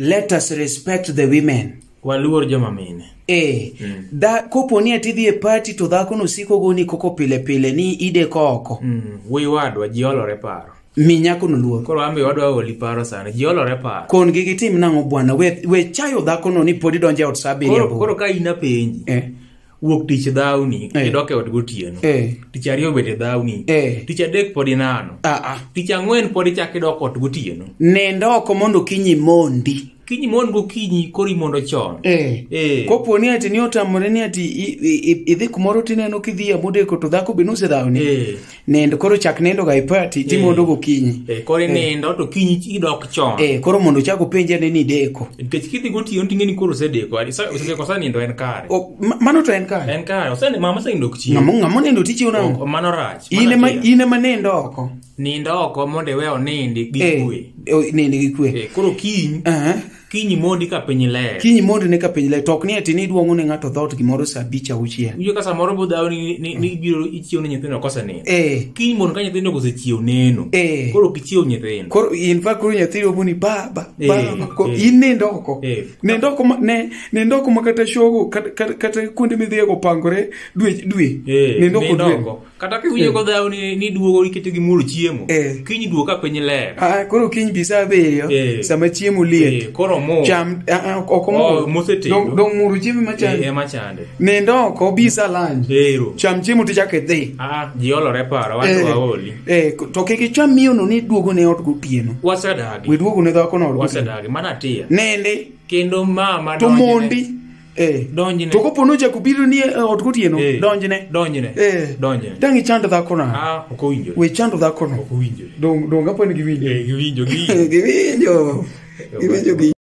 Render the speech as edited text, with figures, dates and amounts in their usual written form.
Let us respect the women. Waluor joma mine. Eh, da kopo ni ati idhi e party to dhako no siko goni koko pile pile ni ideko oko. Wuoyi wadwa ji olore paro. Mi nyako no luor. Koro an be wadwa oli paro sani. Ji olore paro. Kon gi gitim nang'o bwana? We chayo dhako no ni pod idonjo e ot sa abiriyo. Koro ka in apenji. Wuok tich dhawni, idok e ot gotieno. Tich ariyo bende dhawni. Tich adek pod inano. Tich ang'wen pod ichako idok ot gotieno. Nind oko mondo kiny imondi. Kiny imond gokinyi koro imondo chon. Kopo ni ati ni otamore ni ati idhi kumoro tineno kidhi amodeko to dhako be nosedhawni. Nind koro chak nindo ga e party timondo gokinyi. Koro inindo to kinyi idok chon. Koro mondo ochak openje ane ni ideko. Nikech kidhi gotieno ting'e ni koro osedeko. Osedeko osenindo en kare. Mano to en kare. En kare. Mama osenindo ok chiew. Ng'ama onindo tichiew nang'o? Ok, mano rach. In Mano achiel. ema nindo oko. Nindo oko mondo iwe onindi gi kwe. Nindi gi kwe. Koro kiny, kiny mondi ka piny ler. Kiny mondi ne ka piny ler. To ok ni ati ni iduong'o ne ng'ato dhoot gimoro sa abich auchiel. Iwinjo ka samoro bodhaw ni ibiro ichiew ne nyithindo kosenindo. Kiny mondo ka nyithindo osechiew neno. Koro ok ichiew nyithindo. Koro in fact koro nyathi romo ni baba, baba. Ko, in nindo oko. Nindo oko ma, ne, nindo oko ma kata shogo, kata kuonde midhiye go pangore dwe, dwe. Nindo oko Nindo dwe. oko. Kata kiwinjo kodhaw ni duogo iketo gi mulo chiemo. Kiny duogo ka piny ler. Koro kiny bi sa abiriyo, sama chiemo liet. Koro mur. Cham, ok omur. Oh, mosetedo. Dong muro chiemo machande. Ema chande. Nindo oko, bi sa lunch. Ero. Cham chiemo tichak idhi. Ji olore paro, wan to waoli. To kik icham miyo no ni duogo ne ot gotieno. Wasedagi. We duogo ne dhako no ot gotieno. Wasedagi, mana tia. Nindi. Kendo mama To donjne. mondi. Donjne. To kopo nochako biro ni e ot gotieno, donjne. Donjne. Donjne. Dang' ichand dhakono. Ok owinjore. We chando dhakono. Ok owinjore. Dong' apo ni giwinjo. Giwinjo, giwinjo. Giwinjo. Giwinjo gi.